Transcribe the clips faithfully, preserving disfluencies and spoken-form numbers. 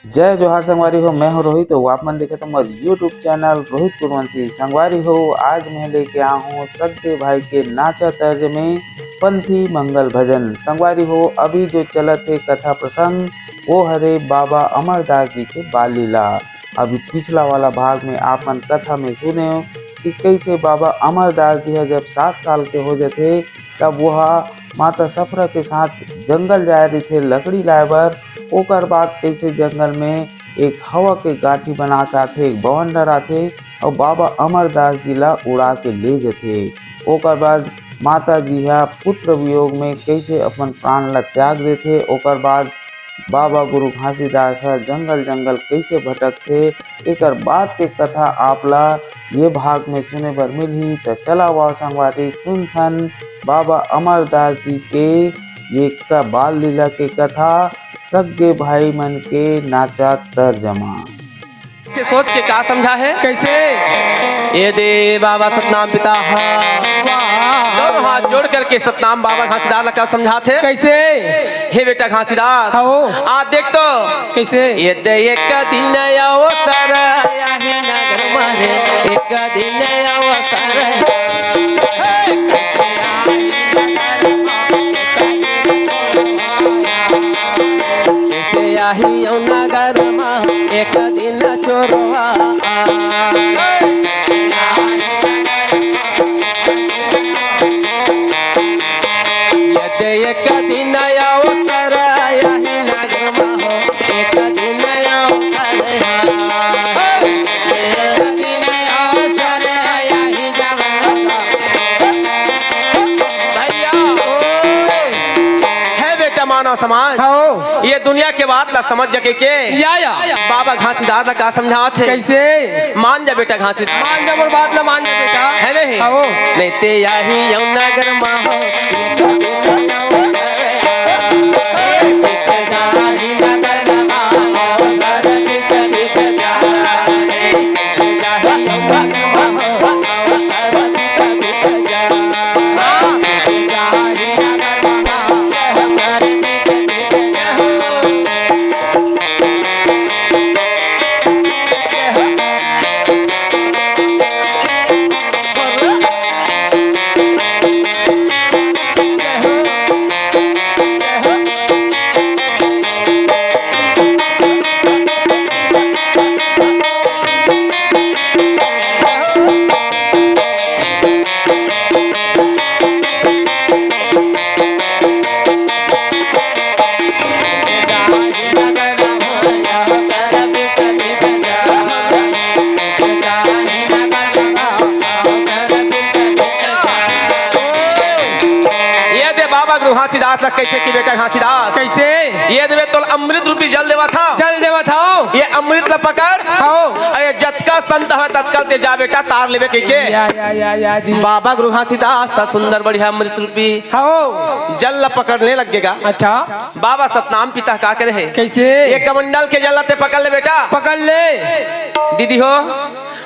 जय जोहार संगवारी हो, मैं हूं रोहित, अउ आप मन देखत हो मोर YouTube चैनल रोहित कुरवंशी। संगवारी हो, आज मैं लेके आया हूं सग्गे भाई के नाचा तर्ज में पंथी मंगल भजन। संगवारी हो, अभी जो चलत हे कथा प्रसंग, वो हरे बाबा अमरदास जी के बाल लीला। अभी पिछला वाला भाग में आप मन कथा में सुने हो कि कैसे बाबा अमरदास जी ह जब सात साल के हो जथे, तब वह माता सफरा के साथ जंगल जाए रहिथे लकड़ी लाए बर। ओकर बाद कैसे जंगल में एक हवा के गांठी बना के आथे, एक बवंडर आथे, अउ बाबा अमरदास जी ला उड़ा के ले जथे। ओकर बाद माता जी ह पुत्र वियोग में कैसे अपन प्राण ला त्याग देथे। ओकर बाद बाबा गुरु घासीदास ह जंगल जंगल कैसे भटकथे, एकर बाद के कथा आप ला ये भाग में सुने बर मिलही। त चला वाव संगवारी, सुनथन बाबा अमरदास जी के ये का बाल लीला के कथा, सग्गे भाई मन के नाचा तर्जमा। के सोच के का समझा हे? कैसे? ये दे बाबा सतनाम पिता हा। वाह। दोनों हाथ जोड़ करके सतनाम बाबा घासीदास ला का समझाथे? कैसे? हे बेटा घासीदास, हाँ। आ देख तो। कैसे? ये दे एक दिन अवसर आही नगर मारे, एक दिन अवसर। कैसे आही यौ नगर मा एक दिन छोरवा। यदि एक दिन अवसर आही नगर मा हो, एक दिन अवसर आही। भैया, हे बेटा मानव समाज, हाँ। ये दुनिया के बात ला समझ जा कहिके। या, या। बाबा घासीदास ला का समझावत हे? कैसे? मान जा बेटा घासीदास। मान जा मोर बात ला, मान जा बेटा। है नहीं? हाँ। नहीं ते आही यौ नगर मा हो। ये दे बाबा गुरु घासीदास ला कहिथे कि बेटा घासीदास, कैसे? ये देवे तोला अमृत रूपी जल देवत हौं। जल देवत हौं। ये अमृत ला पकड़। हाँ। अउ ये जतका संत हवय ततका ते जा बेटा तार लेबे कहिके। या, या, या, या जी। बाबा गुरु घासीदास ह सुंदर बढ़िया अमृत रूपी हाँ। जल ला पकड़ने लग गे गा। अच्छा। बाबा सतनाम पिता का करे हे? कैसे? ये कमंडल के जल ला ते पकड़ ले बेटा। पकड़ ले। दीदी हो,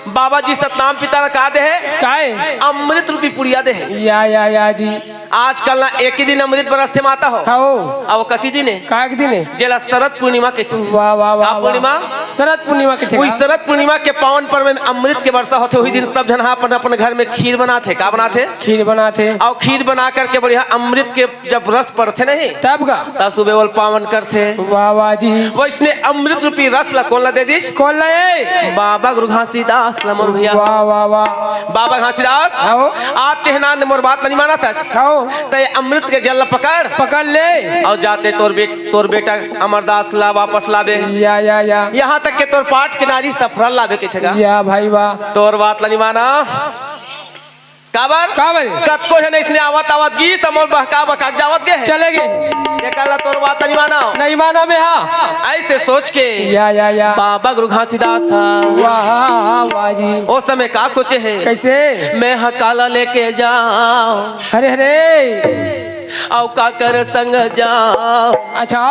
बाबा जी सतनाम पिता ला का दे हे? काय? अमृत रूपी पुड़िया दे हे। या, या, या जी। आजकल ना एक ही दिन अमृत बरसथे माता हो। हाँ। अब कति दिन हे? का एक दिन हे? जेला शरद पूर्णिमा कहिथे। वाह, वाह, वाह, का वाह। पूर्णिमा? शरद पूर्णिमा कहिथे वही का? शरद पूर्णिमा के पावन पर्व में अमृत के वर्षा होथे, वही दिन सब झन हा अपन, अपन घर में खीर बनाथे। का बनाथे? खीर बनाथे। अउ खीर बना करके बढ़िया अमृत के जब रस पड़थे नहीं, तब का? त सुबह ओला पावन करथे। वाह, वाह जी। वैसने अमृत रूपी रस ला कोन ला दे दिस? कोन ला ए? बाबा गुरु घासीदास ला मोर भैया। वाह, वाह, वाह। बाबा घासीदास, हाँ। आज तें हा नान दे मोर बात ला नइ मानत हस। हाँ। त ये अमृत के जल ला पकड़। पकड़ ले। अउ जाते तोर बे-, तोर बेटा अमरदास ला वापस लाबे। या, या, या। यहाँ तक के तोर पाट के नारी सफरा ला लाबे कहिथे गा। या भाई वाह। तोर बात ला नइ माना। काबर? काबर? कतको झन अइसने आवत आवत गिस, अउ मोर बहका बहका के जावत गे हे। चले गे। एकर ला तोर बात नइ मानव। नइ मानव मैं हा। अइसे सोच के या, या, या। बाबा गुरु घासीदास हा। वाह, वाह जी। ओ समय का सोचे हे? कैसे? मैं हा काला लेके जावं। अरे, अरे। अउ काकर संग जावं। अच्छा।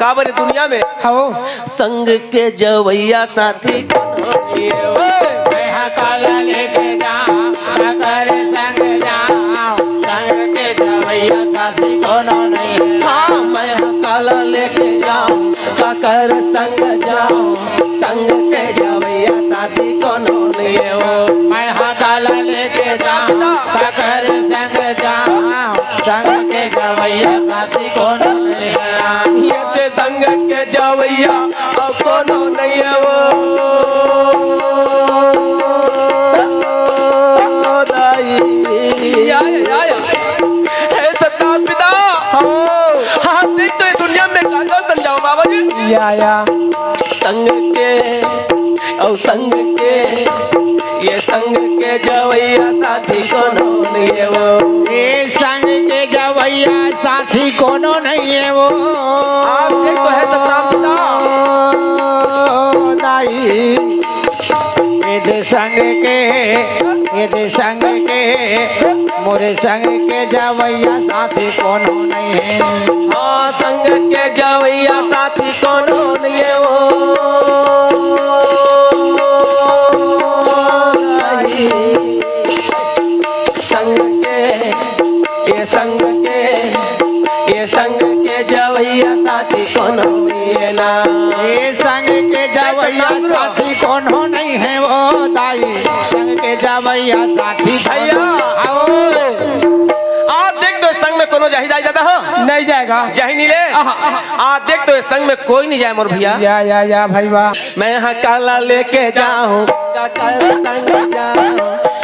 काबर दुनिया में हाँ। संग के जवैया साथी कोनो नइ हे। मैं हा काला लेके जावं, काकर संग जावं, संग के जवैया साथी कोनो नइ हे। हाँ, मैं हा काला लेके जावं, काकर संग जाओ, संग के जवैया साथी कोनो नइये वो। मैं हा काला लेके जाओ, काकर संग जाओ, संग के जवैया साथी कोनो नइये। ये ते संग के जवैया अउ कोनो नइये वो। दाई। या, या, या, या। हे सत्ता पिता। हाँ। हाँ, देख तो ये दुनिया में का का समझाओ बाबा जी। या, या। संग के, अउ संग के, ये संग के जवैया साथी कोनो नइये वो। ये संग के जवैया साथी कोनो नइये वो। आप देख तो हे सतराम पिता। दाई। ये दे संग के, ये दे संग के, मोरे संग के जवैया साथी कोनो नइये। हाँ, संग के जवैया साथी कोनो नइये वो। संग के, ये संग के, ये संग के जवैया साथी कोनो नइये ना। ये संग के जवैया साथी कोनो नइये वो दाई, संग के जवैया साथी भैया। आओ। आप देख तो संग में कोनो जाही दाई दादा हो? नइ जाय गा। जाही नइ ले? आहा, आहा। आप देख तो संग में कोई नइ जाय मोर भैया। या, या, या भाई वाह। मैं हा काला लेके जाऊं, काकर संग जाऊं,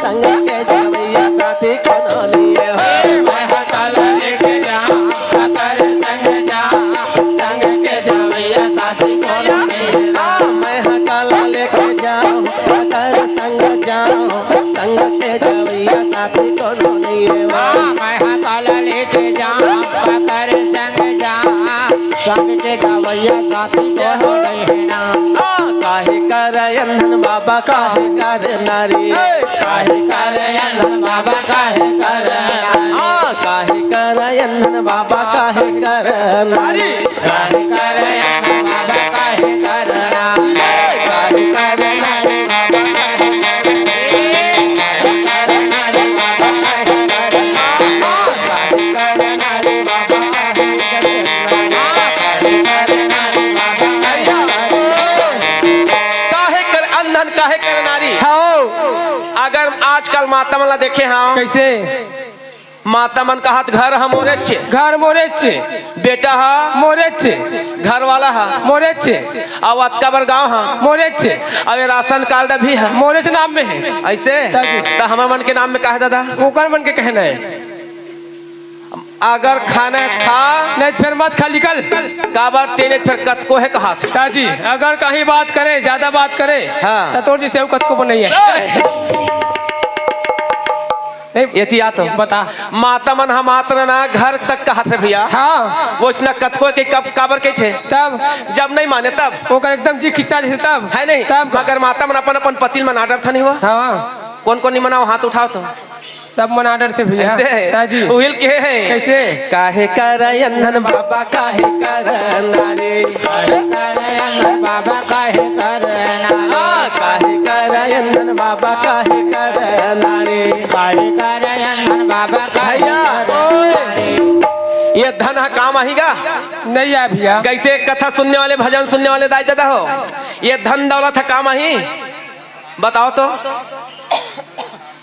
संग के जवैया साथी कोनो नइये हो। मैं हा काला लेके जाऊं, काकर संग जाऊं, संग के जवैया साथी कोनो नइये हो। मैं हा काला लेके जाऊं, काकर संग जाऊं, संग के जवैया साथी कोनो नइये हो। मैं हा काला लेके जाऊं, काकर संग जाऊं, संग के जवैया साथी कोनो नइये ना। हाँ, काहे कर अंधन बाबा, काहे कर नारी। काहे कर अंधन बाबा, काहे कर नारी। हाँ, काहे कर अंधन बाबा, काहे कर नारी। काहे कर अंधन बाबा, काहे कर नारी। काहे कर नारी बाबा, काहे कर नारी। काहे कर नारी बाबा, काहे कर नारी। काहे कर अंधन, काहे कर नारी? हाँ। अगर आजकल माता मन ला देखे हव, कइसे? माता मन कहत, घर ह मोरेच, घर मोरेच, बेटा ह मोरेच, घर वाला ह मोरेच, अउ अतका बर गाँव ह मोरेच, अउ ये राशन कार्ड भी ह मोरेच नाम में हे। अइसे? ताजी। त हमर मन के नाम में का हे दादा? ओकर मन के कहना हे। अगर खाना खा। नहीं त फेर मत खा, निकल। काबर तेने फेर कतको हे कहात। ताजी, अगर कहीं बात करे, ज्यादा बात करे, हाँ। त तोर जइसे अउ कतको नइ हे। नहीं, एती आ तो। बता। माता मन ह मात्र ना घर तक कहात हे भैया। हाँ। वइसना कतको के कब काबर कहिथे? तब। जब नइ माने तब। ओकर एकदम जी खिस्सा जइसे तब। हे नहीं? तब। मगर माता मन अपन अपन पति मन आदर था नहीं हुआ। हाँ। कोन कोन नइ मनाव, हाथ उठाव तो। सब मन आदर थे भैया। अइसे? ताजी। उहिल के हे। कइसे? काहे कर अंधन बाबा, काहे कर नारी। काहे कर अंधन बाबा, काहे कर नारी। हाँ, काहे कर अंधन बाबा, काहे कर नारी। काहे कर अंधन बाबा, काहे भैया, कर ओए। नारी। ये धन ह काम आही गा? नइ आय भैया। कइसे कथा सुनने वाले, भजन सुनने वाले दाई दादा हो, ये धन दौलत ह काम आही? बताव तो।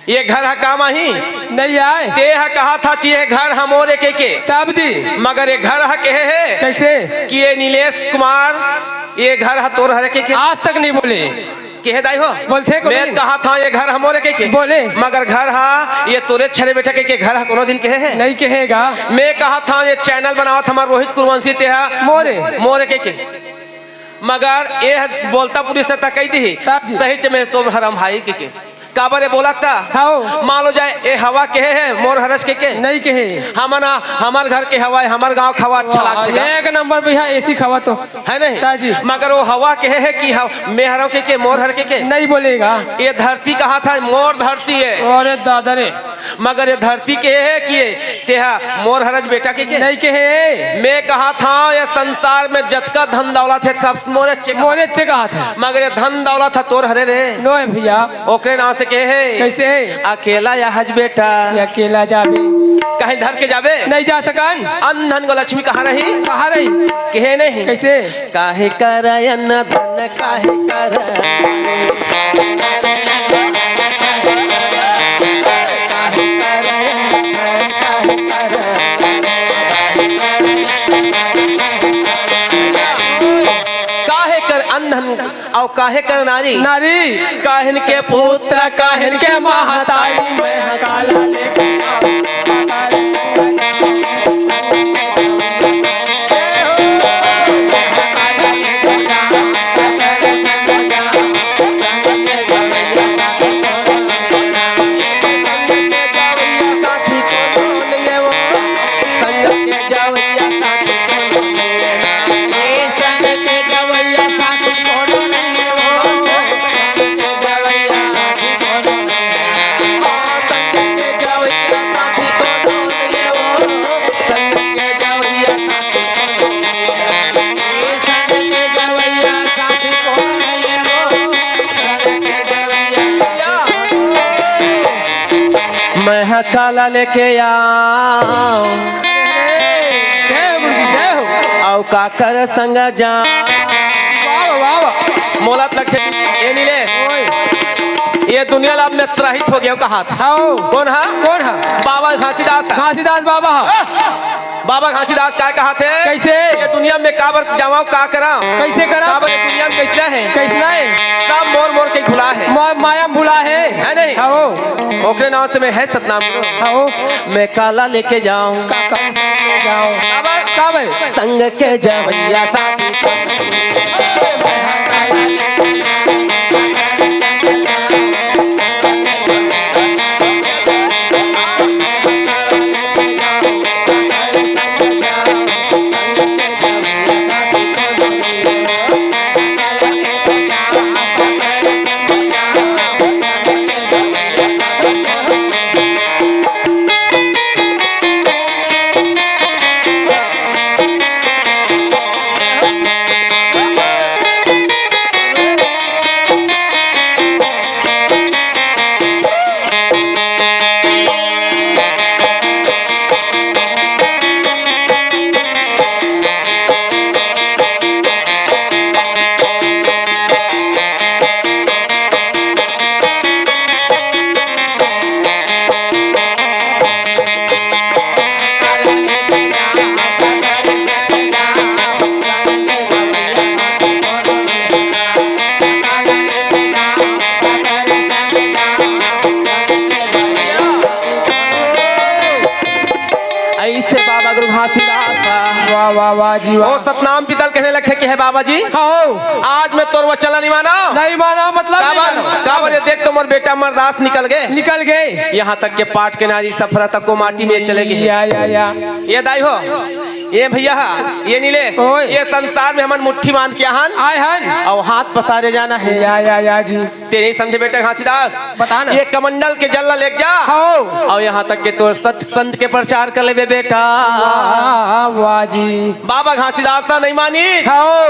ये घर ह काम आही? नइ आय। तें ह कहाथा कि ये घर ह मोरे कहिके। तब जी। मगर ये घर ह केहे हे? कइसे? कि ये नीलेश कुमार, ये घर ह तोर हरे कहिके। आज तक नइ बोले। केहे दाई हो? बोलथे कोनो दिन? मैं कहाथा ये घर ह मोरे कहिके। बोले। मगर घर ह ये तोरे हरे बेटा कहिके घर ह कोनो दिन केहे हे? नइ केहे गा। मैं कहाथा ये चैनल बनावत हमर रोहित कुरवंशी, तें ह मोरे। मोरे कहिके। मगर ये बोलता पुलिस से त कहि दिही, तब जी। सही च में तो हरम भाई कहिके। काबर ये बोलत त? हव। मान लो जाय, ये हवा केहे हे मोर हरच कहिके? नइ केहे। हमन, हमर घर के हवा, हमर गाँव के हवा अच्छा वाह, लागथे गा। एक नंबर भैया, एसी के हवा तो। हे नहीं? ताजी। मगर वो हवा केहे हे कि हव-, मैं हरंव कहिके, मोर हरे कहिके? नइ बोले गा। ये धरती कहाथा मोर धरती हे। अरे दादा रे। मगर ये धरती केहे हे कि तें ह मोर हरच बेटा कहिके? नइ केहे। मैं कहाथा ये संसार में जतका धन दौलत हे, सब मोरेच हे कहाथा। मोरेच हे कहाथा। मगर ये धन दौलत ह तोर हरे रे। नोहे भैया। ओकरे नाम से केहे हे। कइसे? अकेला अहस बेटा। ये अकेला जाबे। काहे धर के जाबे? नहीं जा सकन। अन्न धन गो लक्ष्मी कहाँ रही? कहाँ रही? कहे नहीं। कैसे? काहे कर अन्न धन काहे कर? काहे कर अन्न धन अउ काहे कर नारी? नारी। काहिन के पुत्र, काहिन के महतारी, मैं ह काला लेके मैं ह काला लेके आव। जय हो गुरु जी, जय हो। अउ काकर संग जा। वाह, वाह, वाह। मोला त लगथे, ए नीले। ओए। ये दुनिया ला मित्र ही हो गया कहा था। हव। कौन हा? कौन हा? बाबा घासीदास हा। घासीदास बाबा हा। आह! बाबा घासीदास काय कहा थे? कैसे? ये दुनिया में काबर जावा, का करा? कैसे करा? काबर ये दुनिया में कैसे है? कैसे है? सब मोर मोर के भुला है। मा-, माया में भुला है। है नहीं? हाँ, हो। ओकरे नाम से मैं है सतनाम करो। हाँ, हो। मैं काला लेके जाऊं। का-, काला लेके जाऊं। काबर? काबर? संग के जवैया साथी। ऐसे बाबा गुरु घासीदास। वाह, वाह, वाह जी, वाह। ओ सतनाम पिता ल कहने लगथे कि हे बाबा जी, हाँ हो। आज मैं तोर वचन ला नहीं माना। नहीं माना मतलब नहीं काबर? माना। काबर ये देख तो मोर बेटा अमरदास निकल गए। निकल गए। यहाँ तक के पाट के नारी सफरा तक को माटी में चले गए। या, या, या। ये दाई हो, ये भैया हा, ये नीलेश, ओए। ये संसार में हमन मुट्ठी बांध के आहन। आए हन। अउ हाथ पसारे जाना है। या, या, या जी। ते नहीं समझे बेटा घासीदास। बता ना। ये कमंडल के जल ला लेके जा। हाँ। अउ यहाँ तक के तोर सत संत के प्रचार कर लेबे बेटा। वाह, वाह जी। बाबा घासीदास हा नहीं मानिस। हाँ।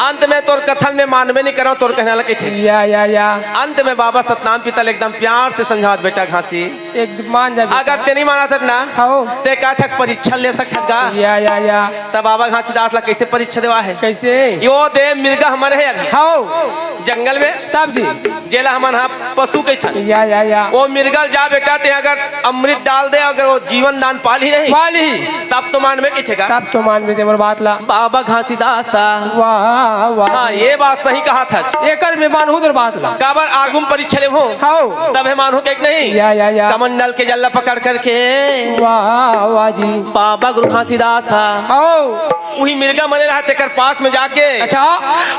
अंत में तोर कथन में मानबे नहीं करव, तोर कहना ला कहिथे। या, या, या। अंत में बाबा सतनाम पिता ल एकदम प्यार से समझावत, बेटा घासी, एक मान जा बेटा। अगर ते नहीं मानत हस ना, हाँ। ते का ठक परीक्षा ले सकथस का? या, या, या। तब बाबा घासीदास ला कैसे परीक्षा देवा है? कैसे? यो दे मिर्गा हमर हे अभी। हाँ। जंगल में। तब जी। जेला हमन हा पशु कहिथन। या, या, या। वो मिर्गा ल जा बेटा, ते अगर अमृत डाल दे, अगर वो जीवन दान पालही नहीं, पालही। तब तो मानबे कहिथे का? तब तो मानबे ते मोर बात ला। बाबा घासीदास हा। वाह, वाह। हाँ, ये बात सही कहा था। एकर में मानहूँ तोर बात ला। काबर आगू में परीक्षा लेबो। हाँ। तब हे मानहूँ के नहीं? या, या, या। कमंडल के जल ला पकड़ करके। वाह, वाह जी। बाबा गुरु घासीदास हा। हाँ। उही मिर्गा मरे रहा, तेकर पास में जाके। अच्छा।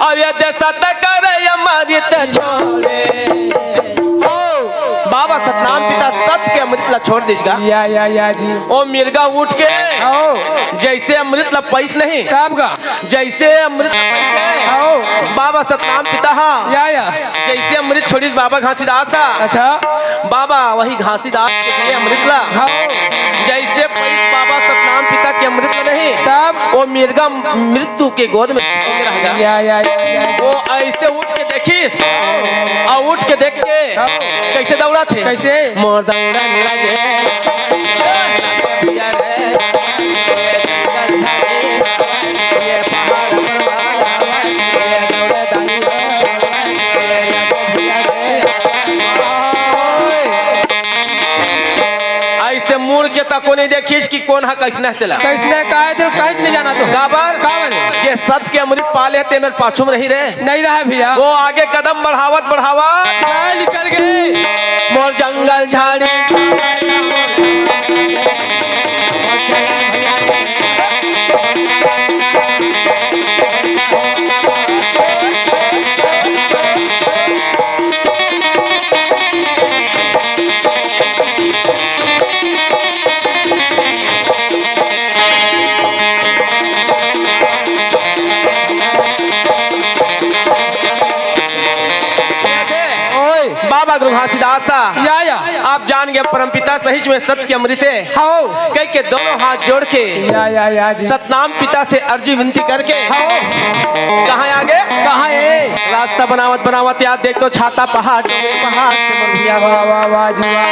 अब यदि सत कर अमृत छोड़े। हो। बाबा सतनाम पिता सत के अमृत ला छोड़ दीजिएगा। या, या, या जी। ओ मिर्गा उठ के। हो। जैसे अमृत ला पाइस नहीं। तब का? जैसे अमृत ला पाइस है। हो। बाबा सतनाम पिता हा। या, या। जैसे अमृत छोड़िस बाबा घासीदास हा। अच्छा। बाबा वही घासीदास के दिए अमृत ला। हाँ। जैसे पाइस बाबा सतनाम पिता के अमृत ला नहीं, तब? वो मिर्गा मृत्यु के गोद में रह गया। या, या, या, या। वो अइसे उठ के देखिस, अउ उठ के देख के कइसे दउड़त हे? कइसे? मोर दउड़न लगे। अइसे मुड़ के तको नइ देखिस कि कोन ह कइसने हे तेला। कइसने, काहे तेला काहेच नइ जानत हो। काबर? काबर? जे सत के अमृत पाले हे, ते मेर पाछू में रही रे। नइ रहे भइया। वो आगे कदम बढ़ावत बढ़ावत गाय निकल गे। मोर जंगल झाड़ी। ओए। बाबा गुरु घासीदास। या, या। आप जान गए परमपिता सहिच में सत के अमृत हे। हव। कहि के दोनों हाथ जोड़ के या, या, या जी। सतनाम पिता से अर्जी विनती करके हव। कहाँ आगे? कहाँ हे? रास्ता बनावत बनावत यार देख तो छाता पहाड़, पहाड़ से बन गया। वाह, वाह, वाह जी, वाह।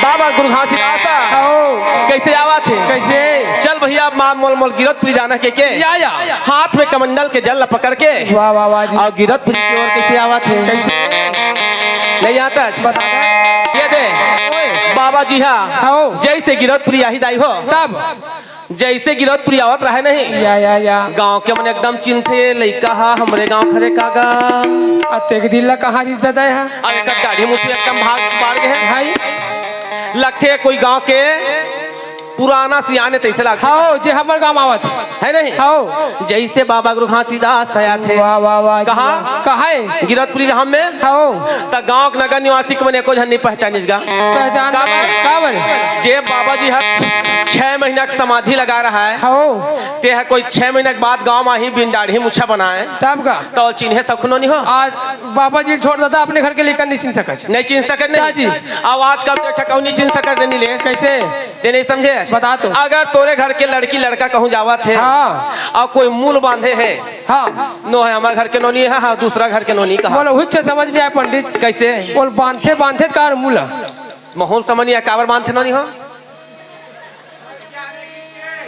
बाबा गुरु घासीदास। हव। कइसे आवत हे? कइसे? चल भइया, माँ मोल मोल गिरौदपुरी जाना के के? या, या। हाथ में कमंडल के जल ला पकड़ के वाह, वाह, वाह जी। अउ गिरौदपुरी के ओर कइसे आवत हे? कइसे? नइ आता हे? बता दे। ये दे। ओए। बाबा जी हा। हव। जइसे गिरौदपुरी आही दाई हो। तब? जइसे गिरौदपुरी आवत रहे नहीं। या, या, या। गाँव के मन एकदम चिंथे, लइका हा हमरे गाँव के हरे का गा। अतेक दिन ला कहाँ रिस दादा हा? अउ एकर दाढ़ी मुछ एकदम भाग बाढ़ गे हे। भाई। लगथे कोई गाँव के पुराना सियान ए तइसे लागथे। हव, जे हमर गाँव आवत हे। हे नहीं? हव। जइसे बाबा गुरु घासीदास आया थे। वाह, वाह, वाह, कहाँ? वाह। कहाँ हे? गिरौदपुरी धाम में। हव। त गाँव के नगर निवासी के मन एको झन नइ पहचानिस गा। पहचान काबर? काबर? जे बाबा जी ह छह महीना के समाधि लगा रहा है। हव। ते ह कोई छह महीना के बाद गाँव में आही बिन दाढ़ी मुछा बनाए। तब का? त चिन्हे सखनो नइ हो। आज बाबा जी छोड़ देता, अपने घर के लेकर नइ चिन्ह सकत। नइ चिन्ह सकत नहीं। जी। अब आजकल तो एक ठा कहूँ नइ चिन्ह सकत नहीं ले। कइसे? ते नइ समझे? बता तो। अगर तोरे घर के लड़की लड़का कहूँ जावत हे हाँ। अउ कोई मूल बांधे हे, हाँ। नो हे हमर घर के नोनी हे, हाँ, दूसरा घर के नोनी कहा। बोलो, हुच्च समझ नइ आय पंडित। कइसे? बोल, बांधथे, बांधथे त का मूल? महूल समझ नइ आय, काबर बांधथे नोनी हो?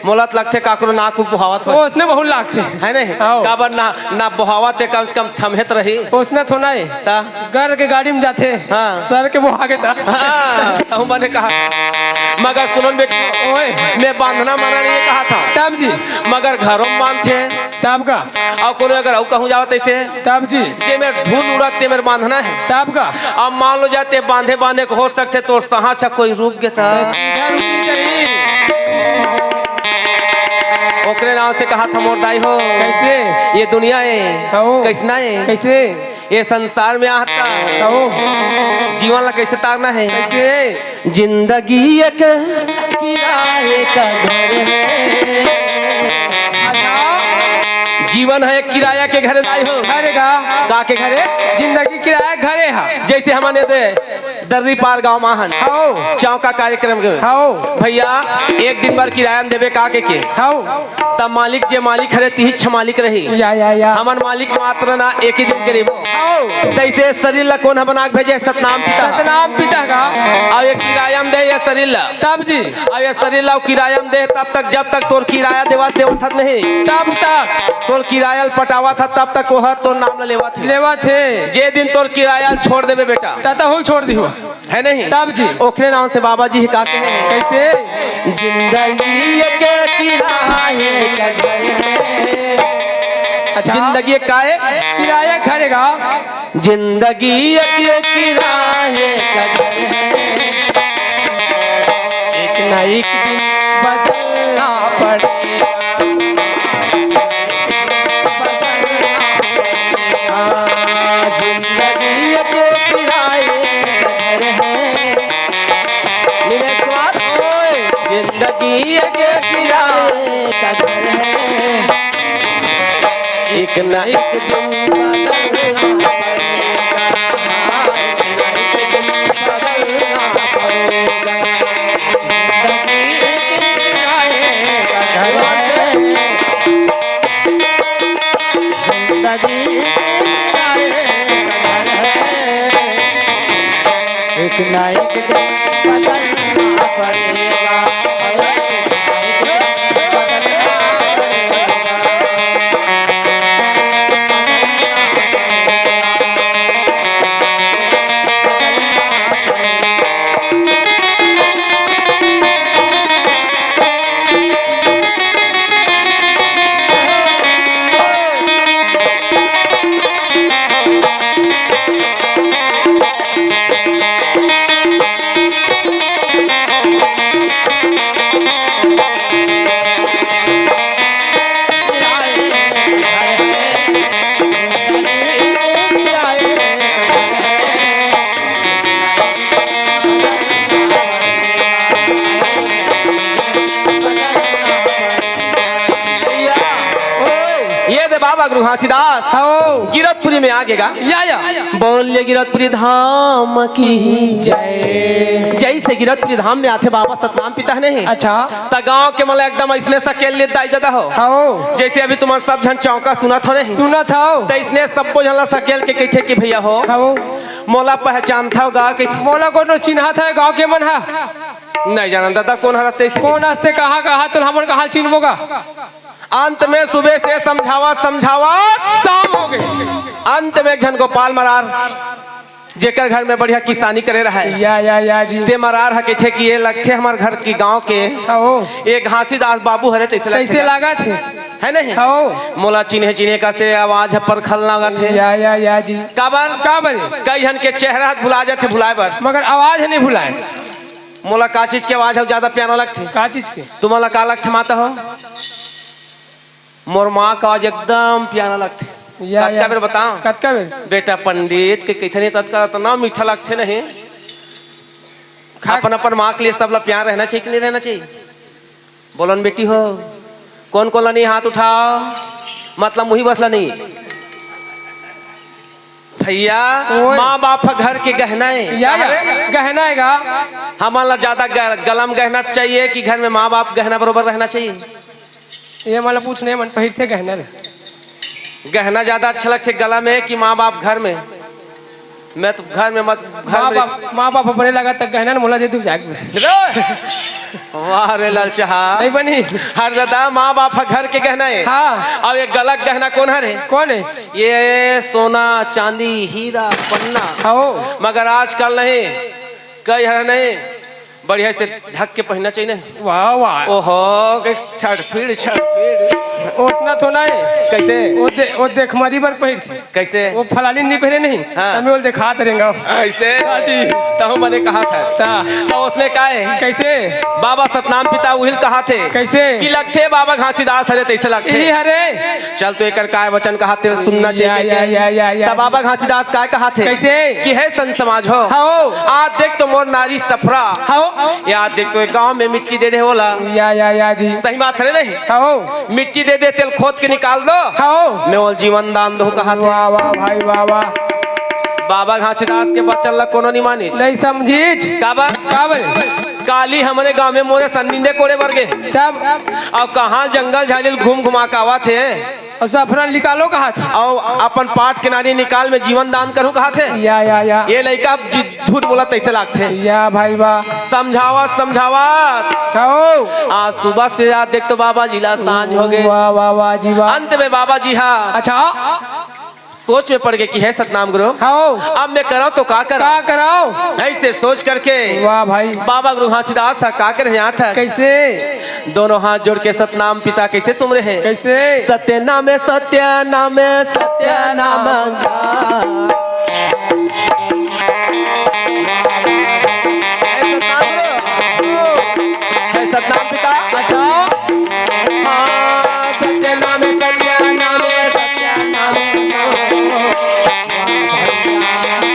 मोला त लगथे काकरो नाक उक बोहावत हो। ओसने महूल लागथे। हे नहीं? हाँ। काबर ना, ना बोहावत हे, कम से कम थमहे त रही। ओसने थोना हे। त? घर के गाड़ी में जाथे। हाँ। सर के बोहा के त। हाँ, तहूँ बने कहा। मगर सुनो न बेटी, ओए। मैं बांधना मना नहीं कहा था। तब जी। मगर घरों में बांधथे। तब का? अउ कोनो अगर अउ कहूँ जावत अइसे, तब जी। जे मेर धूल उड़त ते मेर बांधना हे। तब का? अब मान लो जाते बांधे बांधे के हो सकथे तोर साँस ह कोई रुक गे त। सीधा रुक जाही। ओकरे नाम से कहा था मोर दाई हो। कइसे? ये दुनिया हे। हव। कइसना हे? कइसे? ये संसार में आहत का। हव। जीवन ला कइसे तारना हे? कइसे? जिंदगी एक किराए का घर है। अच्छा। जीवन ह एक किराया के घर दाई हो। घर का? का के घर हे? जिंदगी किराया घर हे। जइसे हमन एदे दर्री पार गांव मा हन। हव। चौका कार्यक्रम के। हव। भइया, एक दिन बर किराया म देबे का के के? हव। त मालिक जे मालिक हरे तिहीच मालिक रही। या, या, या। हमन मालिक मात्र ना एक ही दिन के रहिबो। हव। तइसे शरीर ला कोन ह बना के भेजे? सतनाम पिता। सतनाम पिता का। अउ ये किराया म दे ये शरीर ला। तब जी। अउ ये शरीर ला अउ किराया म दे तब तक, जब तक तोर किराया देवत, देवत हत नहीं। तब तक। तोर किराया ल पटावत हत तब तक ओह तोर नाम ला लेवत हे। लेवत हे। जे दिन तोर किराया ल छोड़ देबे बेटा। ततहुल छोड़ दिहो। हे नहीं? तब जी। ओखरे नाम से बाबा जी का कहे हे? कइसे? जिंदगी के किराए का घर है। अच्छा। जिंदगी का हे? किराया घर हे का? जिंदगी के किराए का घर है। एक ना एक दिन बदलना पड़ेगा। जिंदगी के किराए का घर है। मेरे साथ ओए, जिंदगी के किराए का घर है। एक ना एक दिन बदलना पड़ेगा। एक ना एक दिन बदलना पड़ेगा। जिंदगी के किराए का घर है। जिंदगी नहीं, एक दिन बदलना पड़ेगा। ये दे बाबा गुरु घासीदास। हव। गिरौदपुरी में आ गे गा। या, या। बोलिए गिरौदपुरी धाम की जय। जैसे गिरौदपुरी धाम में आथे बाबा सतनाम पिता नहीं। अच्छा। त गांव के मन ला एकदम अइसने सकेल ले दाई ददा हो। हव। जैसे अभी तुमन सब झन चौका सुनत हो नहीं। सुनत हव। त अइसने सब्बो झन ला सकेल के कहिथे कि भैया हो। हव। मोला पहचानथव गा कहिथे। मोला कोनो चिन्हत हे गांव के मन हा। नहीं जानन ददा कोन हरत तैसे। कोन हरत ते कहा कहा तो हमन कहा चिन्हबो गा। अंत में सुबह से समझावत समझावत शाम हो गे। अंत में एक झन गोपाल मरार, जेकर घर में बढ़िया किसानी करे रहा है। या, या, या जी। ते मरार ह कहिथे कि ये लगथे हमर घर की गांव के। हव। ये घासीदास बाबू हरे तैसे लगथे। तैसे लागत हे। है नहीं? हव। मोला चिन्हे चिन्हे कसे आवाज ह परखल लागत हे। या, या, या जी। काबर? काबर? कई झन के चेहरा ह भुला जाथे भुलाए बर। मगर आवाज ह नहीं भुलाए। मोला का चीज के आवाज ह ज्यादा प्यारा लगथे? का चीज के? तुमन ला का लगथे माता हो? मोर माँ का आवाज एकदम प्यारा लगथे। या, कतका या। बेर बताओ? कतका बेर? बेटा पंडित के कहिथे नहीं, ततका अतना मीठा लगथे नहीं। खा- अपन अपन माँ के लिए सबला प्यार रहना चाहिए कि नहीं रहना चाहिए? बोलो न बेटी हो, कोन कोन ला नहीं हाथ उठाओ, मतलब मुही बस ला नहीं। भैया, ओए। माँ बाप ह घर के गहना है। या, या, अरे, गहना है गा। हमन ला ज्यादा ग-, गला म गहना चाहिए कि घर में माँ बाप गहना बरोबर रहना चाहिए? ये मन ला पूछ नहीं, मन पहिरथे गहना रे। गहना ज्यादा अच्छा लगथे गला में कि माँ बाप घर में? मैं तो घर में मत, घर माँ में बाप, माँ बाप अपने लगा तक गहना न मोला दे दू जाके। वाह रे ललचहा। नहीं बनी। हर दादा माँ बाप ह घर के गहना है। हाँ। अब ये गला के गहना कोन हरे? कोन है? ये सोना, चांदी, हीरा, पन्ना। हाँ। मगर आजकल नहीं, कई हर नहीं, बढ़िया से ढक के पहनना चाहिए ना। वाह, वाह। ओहो, के छटफिड़, छटफिड़। ओसना तो नहीं। कैसे? वो दे-, वो देख मरी बर पहिर से। कैसे? वो फलानी नहीं पहने नहीं। हाँ। तमे वो दिखात रहेंगा। ऐसे? हाँ जी। तहु मने कहा था। ता। तो उसने कहा है? कैसे? बाबा सतनाम पिता उहिल कहा थे। कैसे? कि लगथे बाबा घासीदास हरे, तैसे लगथे। यही हरे। चल तो एकर काय वचन कहा तेरे सुनना चाहिए या, के, या, के। या, या, या। तब बाबा घासीदास काय कहा थे? कैसे? कि हे संत समाज हो। हाँ। आज देख तो मोर नारी सफरा। हाँ। या देख तो एक गांव में मिट्टी दे दे होला। या, या, या जी। सही बात है नहीं? हाँ। मिट्टी दे दे, तेल खोद के निकाल दो। हाँ। मैं वो जीवन दान दो कहा थे। वाह, वाह भाई, वाह, वाह। बाबा घासीदास के वचन ला कोनो नहीं मानिस। नहीं समझिस। काबर? काबर? काली हमरे गांव में मोरे सन्निंदे कोड़े बर गे। तब? अब कहाँ जंगल झाड़ी ल घूम घुमा के आवा थे। और सफरा ल निकालो कहा थे। और अपन पाट के नारी निकाल में जीवन दान करूं कहा थे। या, या, या। ये लइका अब झूठ बोला तैसे लागथे। या भाई वाह। समझावत, समझावत। आओ। आज सुबह से यार देख तो बाबा जी ला सांझ हो गे। वाह, वाह, वाह जी वाह। अंत में बाबा जी हा अच्छा। सोच में पड़ गे कि हे सतनाम गुरु। हाँ। अब मैं कराऊं तो का कराऊं? का कराऊं? ऐसे सोच करके वाह भाई। बाबा गुरु घासीदास हा का करे यहाँ था? कैसे? दोनों हाथ जोड़ के सतनाम पिता कैसे सुमरे हे? कैसे? सत्य नाम है, सत्य नाम है, सत्य नाम। हे सतनाम पिता। अच्छा। हाँ, सत्य नाम है, सत्य नाम है, सत्य नाम है।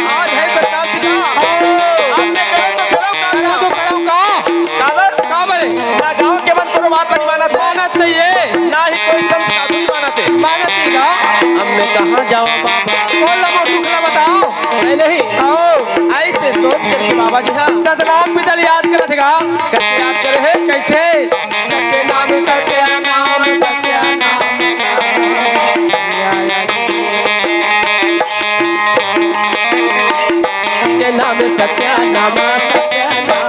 आज हे सतनाम पिता। आपने करो तो करो, का करो तो करो, का? काबर? काबर? ना गांव के मन कोनो बात नहीं मानत हे। मानत नहीं है। ना ही कोई संत साधु नहीं मानत हे। मानत नहीं का? अब मैं कहाँ जाऊँ बाबा? बोल लो, दुख ना बताओ। नहीं, नहीं। आओ। ऐसे सोच करके बाबा जी हाँ। सतनाम पिता ल याद करत हे का? कैसे याद करे हे? कैसे? सत्य नाम, सत्य नाम, सत्य नाम। सत्यानाम, सत्यानाम।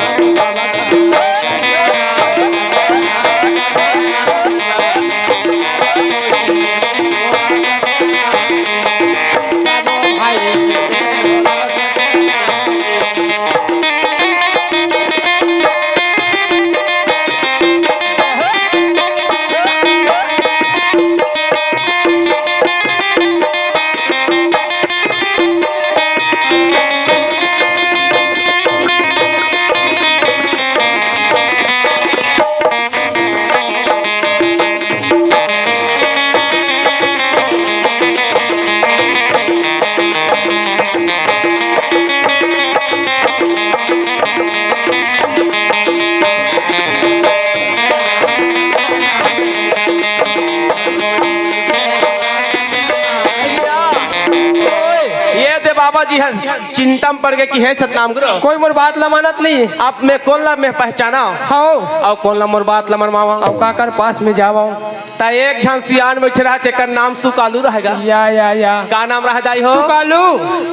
ये दे बाबा जी ह चिंता म पड़ गे कि हे सतनाम गुरु। कोई मोर बात ला मानत नहीं। अब मैं कोन ला मैं पहचाना? हव। अउ कोन ला मोर बात ला मनवावा? अउ काकर पास में जावा? त एक झन सियान बइठे रहय, तेकर नाम सुकालू रहय गा। या, या, या। का नाम रहय दाई हो? सुकालू।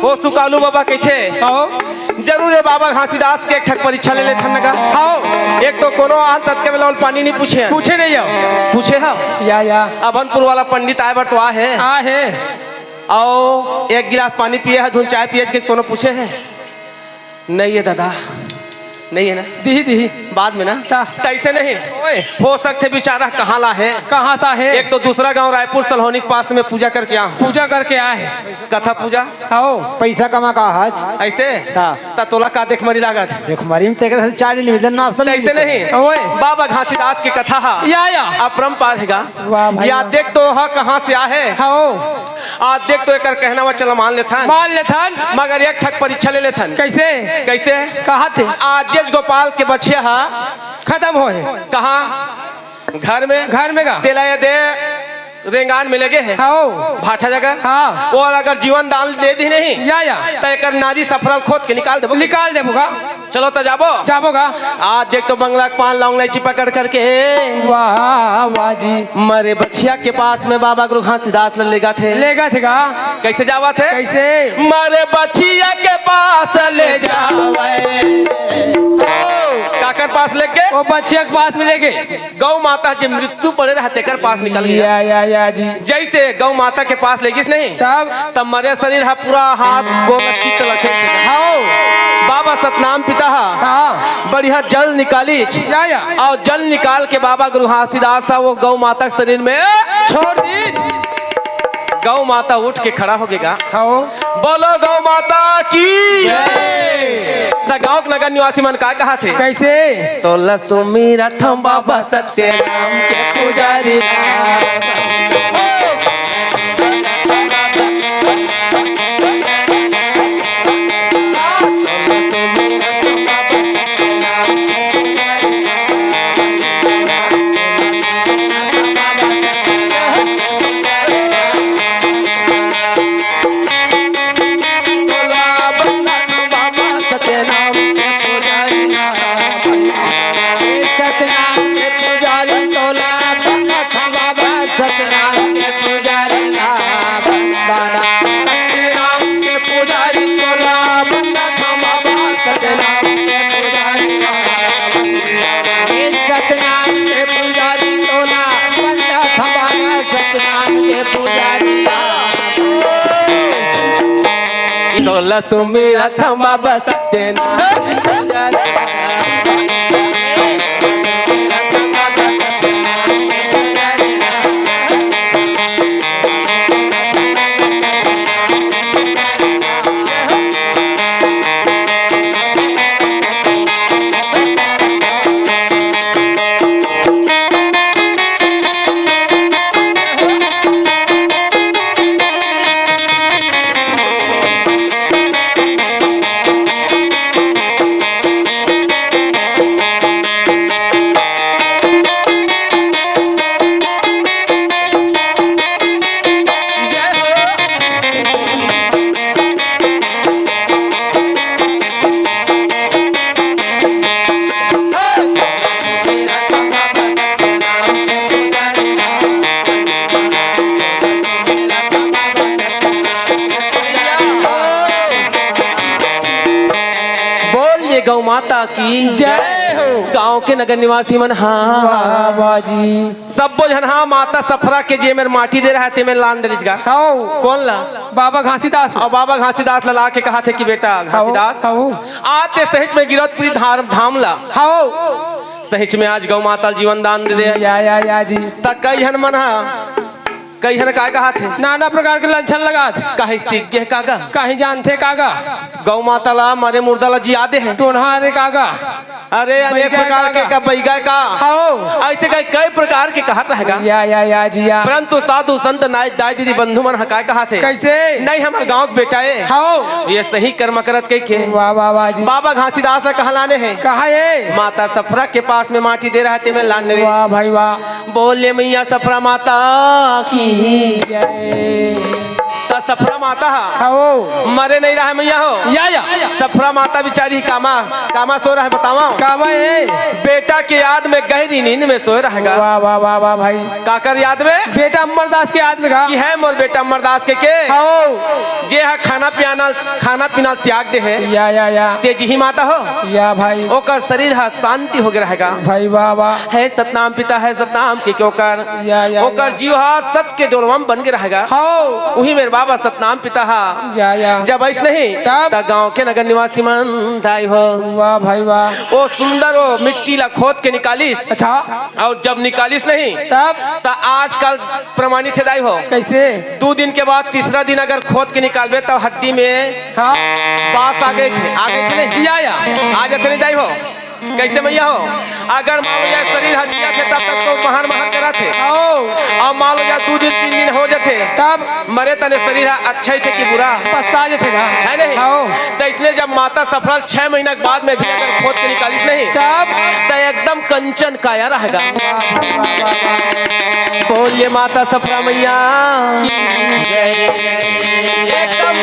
ओ सुकालू बाबा कहिथे। हव। जरूर ये बाबा घासीदास के एक ठक परीक्षा ले लेथन न गा। हव। एक तो कोनो आन ततके बेला ओला पानी नहीं पूछे। पूछे नहीं हव। पूछे हव? या, या। अभनपुर वाला पंडित आय बर तो आय हे। आय हे। अउ एक गिलास पानी पिए हे, धुन चाय पिए के कोनो पूछे हे? नहीं हे दादा, नहीं हे ना? दिही, दिही। बाद में ना? ता। तइसे नहीं। ओए। हो सकथे बिचारा कहाँ ला हे। कहाँ सा हे? एक तो दूसरा गांव रायपुर सलोनी के पास में पूजा करके आ। पूजा करके आय हे। कथा पूजा? हव। पैसा कमा का हच? अइसे? ता। त तोला का देखमरी लागत? देखमरी में तेकरे से चाय नहीं मिलता, नाश्ता नहीं तइसे मिलता। नहीं। ओए। बाबा घासीदास के कथा ह। या, या। अपरंपार हे गा। वाह भाई या वाह। देख तो ह कहाँ से आय हे। हव। आज देख तो एकर कहना वा चला मान लेथन। मान लेथन। मगर एक ठक परीक्षा ले लेथन। कइसे? कइसे? कहा थे? आज जेज गोपाल के बछिया ह खतम होय हे। कहाँ? घर में। घर में गा। तेला ये दे रेंगान में लगे हे। हव। भाठा जगह। हाँ। वो अगर जीवन दान दे दी नहीं, या, या। त एकर नारी सफरल खोद के निकाल देबो। निकाल देबो गा। चलो त जाबो। जाबो गा। आज देख तो बंगला के पान लौंग लइची पकड़ करके। वाह, वाह जी। मरे बछिया के पास में बाबा गुरु घासीदास ल लेगथे। लेगथे गा। कइसे जावथे? कइसे? मरे बछिया के पास ले जावे। काकर पास लेगे? ओ बछिया के पास में लेगे। गौ माता जे मृत्यु पड़े रहय तेकर पास निकल गे। या, या, या जी। जइसे गौ माता के पास लेगिस नहीं, तब? तब मरे शरीर ह पूरा हाथ गोड़ चित्त लखे। हव। बाबा सतनाम पिता ह हाँ। बढ़िया जल निकालिस। या, या। अउ जल निकाल के बाबा गुरु घासीदास ह वो गौ माता के शरीर में छोड़ दीस। गौ माता उठ के खड़ा हो गे गा। हव। बोलो गौ माता की। जय। त गांव के नगर निवासी मन का कहाथे? कइसे? तोला सुमिरथंव बाबा सत्यनाम के पुजारी। सतनाम के पुजारी ना बंदना। सतनाम के पुजारी तोला बंदना बाबा, सतनाम के पुजारी ना बंदना। सतनाम के पुजारी तोला बंदना बाबा, सतनाम के पुजारी ना बंदना। सतनाम के पुजारी तोला बंदना बाबा, सतनाम के पुजारी ना बंदना। तोला सुमिरथंव बाबा सत्यनाम। गौ माता की जय हो। गांव के नगर निवासी मन, हाँ। वाह, वाह जी। सब्बो झन, हाँ, माता सफरा के जे मेर माटी दे रहा हे, ते मेर लान दे रिहिस गा। हव। कोन ला? बाबा घासीदास। अउ बाबा घासीदास ला लाके कहाथे कि बेटा हव, घासीदास, हव। आज ते सहिच में गिरौदपुरी धाम, धाम ला। हव। सहिच में आज गौ माता ल जीवन दान दे दे। या, या, या जी। त कई झन मन हा कई झन काय कहाथे? नाना प्रकार के लक्षण लगाथे। काहे सीख गे का गा? काहे जानथे का गा? गौ माता ला मरे मुर्दा ला जिया दे हे। टोनहा रे का गा? अरे, अनेक बइगा प्रकार के का? का बइगा का? हव। अइसे कई, कई प्रकार के कहत रहे गा। या, या, या, जिया। परंतु साधु संत नाई दाई दीदी बंधु मन ह काय कहाथे? कइसे? नहीं, हमर गांव के बेटा ए। हव। ये सही कर्म करत कहिके। वाह, वाह, वाह जी। बाबा घासीदास ला कहा लाने हे? कहा ए? माता सफरा के पास में माटी दे रहा हे, ते में लाने रे। वाह भाई वाह। बोले मैया सफरा माता की जय। त सफरा माता ह हव। मरे नहीं रहा हे मैया हो। या, या। सफरा माता बिचारी कामा, कामा सो रहा हे बतावा। कामा ए? बेटा के याद में गहरी नींद में सोए रहे गा। वाह, वाह, वाह, वाह भाई। काकर याद में? बेटा अमरदास के याद में गा। कि हे मोर बेटा अमरदास के के? हव। जे ह खाना पियाना, खाना पीना त्याग दे हे। या, या, या। ते जिही माता हो। या भाई। ओकर शरीर ह शांति हो गे रहे गा। भाई वाह, वाह। हे सतनाम पिता, हे सतनाम के क्यों कर। या, या, ओकर या। जीव ह सत के डोरवा म बन गे रहे गा। हव। उही मेर बाबा सतनाम पिता ह। या, या। जब अइस नहीं, तब? त गांव के नगर निवासी मन दाई हो। वाह भाई वाह। ओ सुंदर ओ मिट्टी ला खोद के निकालिस। अच्छा। अउ जब निकालिस नहीं, तब? त आजकल प्रमाणित हे दाई हो। कइसे? दू दिन के बाद तीसरा दिन अगर खोद के निकालबे, त हड्डी में हाँ। बास आ गे थे, आ गे थे नहीं? या, या। आ जाथे नहीं दाई हो। कइसे मैया हो? अगर मान लो यार शरीर ह जियत हे तब तक तो महर महर करत हे। हव। अउ मान लो यार दू दिन तीन दिन हो जाथे, तब? मरे तने शरीर ह अच्छा ही थे कि बुरा? पछता जाथे ना। हे नहीं? हव। त इसने जब माता सफरा ल छह महीना के बाद में भी अगर खोद के निकालिस नहीं, तब? त एकदम कंचन काया रहे गा। वाह, वाह, वाह, वाह। बोलिए माता सफरा मैया की जय। एकदम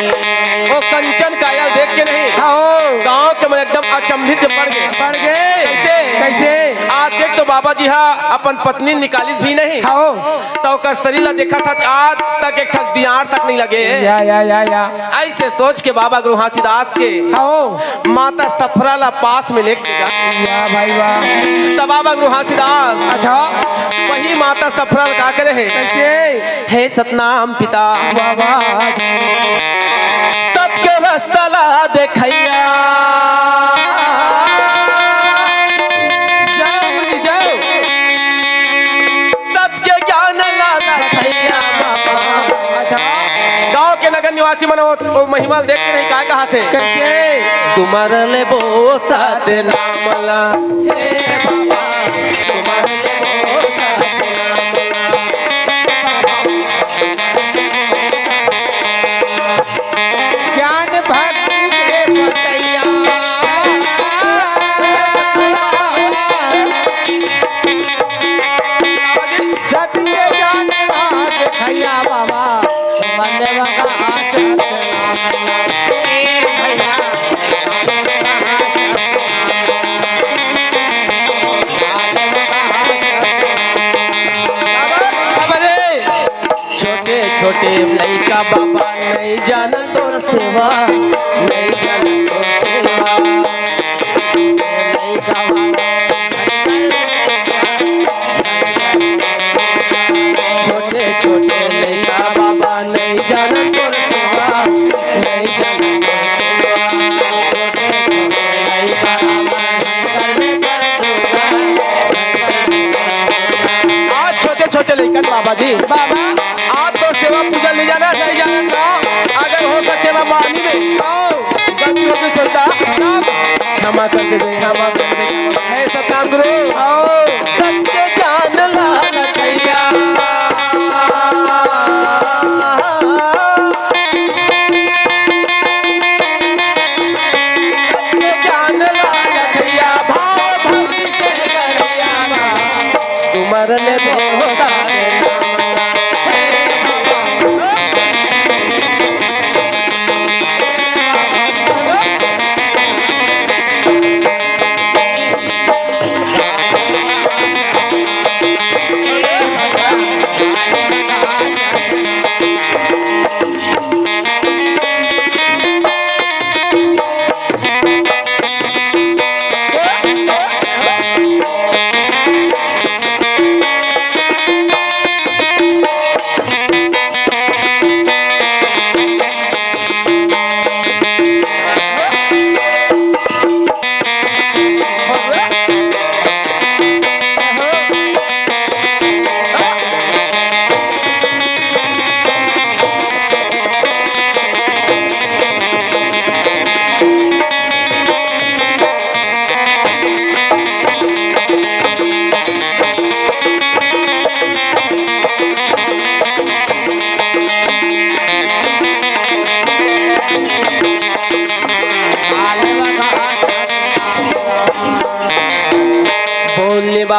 ओ कंचन काया ल देख के नहीं, हाँ, हो। गांव के मन एकदम अचंभित पड़ गे। पड़ गे। कइसे? कइसे? आज देख तो बाबा जी ह अपन पत्नी निकालिस भी नहीं। हाँ, हो। त ओकर शरीर ला देखत हस, आज तक एक ठक दियार तक नहीं लगे। या, या, या, या। अइसे सोच के बाबा गुरु घासीदास के हाँ, हो। माता सफरा ला पास में लेके गा। वाह भाई वाह। त बाबा गुरु घासीदास अच्छा। वही माता सफरा ला का करे हे? कइसे? हे सतनाम पिता। वाह, वाह। सबके रस्ता ला देखइया। जाओ जी, जाओ। सत के ज्ञान ला रखइया बाबा। अच्छा। गांव के नगर निवासी मन वो, वो महिमा ल देख के नहीं का कहाथे? कइसे? तुमर ले बो सत नाम ला। हे बाबा, तुमर ले बो सत नाम ला। ज्ञान भक्ति के पतैया। सत्य ज्ञान राज खैया बाबा, वंदे बाबा आचरण। बाबा रे। छोटे छोटे लइका बाबा, नहीं जाना तोर सेवा, नहीं जाना तोर सेवा। लइका बाबा, छोटे छोटे लइका बाबा, नहीं जाना तोर सेवा, नहीं जाना तोर सेवा। छोटे छोटे लइका बाबा, नहीं जाना तोर सेवा। आज छोटे छोटे लइकन बाबा जी, बाबा। आज तो सेवा पूजा नहीं जाना, नहीं जाना का। अगर हो सके ना मानी में आओ। गलती हो गई संता, क्षमा कर देवे, क्षमा कर देवे। हे सतनाम गुरु आओ। सत्य ज्ञान लाल भैया। ज्ञान लाल भैया, भाव भक्ति के दरिया में तुमर ले बहुत सारे नाम।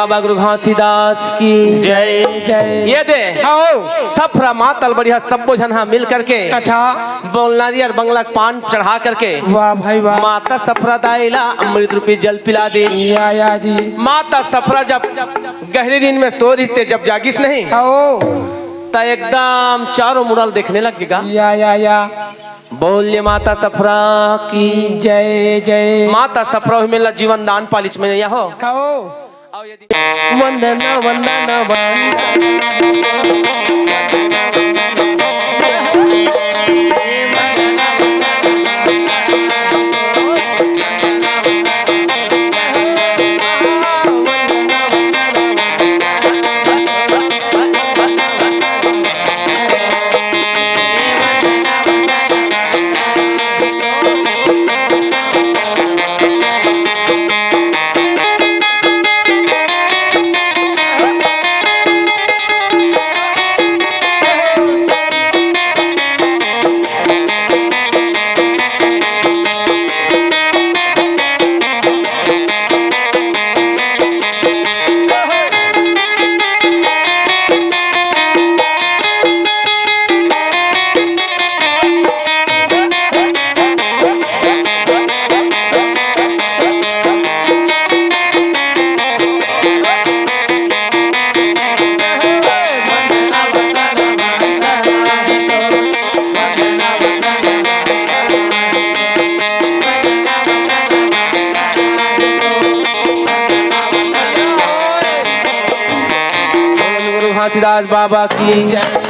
बाबा गुरु घासीदास की जय। जय। ये दे। हाँ हो। सफरा मातल बढ़िया सब्बो झन हा मिल करके अच्छा। बोलनारी और बंगला पान चढ़ा करके वाह भाई वाह। माता सफरा दाई ला अमृत रूपी जल पिला दे। या, या जी। माता सफरा जब गहरी नींद में सो रहिस ते, जब जागिस नहीं हाँ हो। त एकदम चारों मुड़ल देखने लग गे गा। या, या, या। बोलिए माता सफरा की जय, जय। माता सफरा ही मेला जीवन दान पालिस में या हो। हाँ हो। वंदना, वंदना, वंदना। गुरु घासीदास बाबा की जय।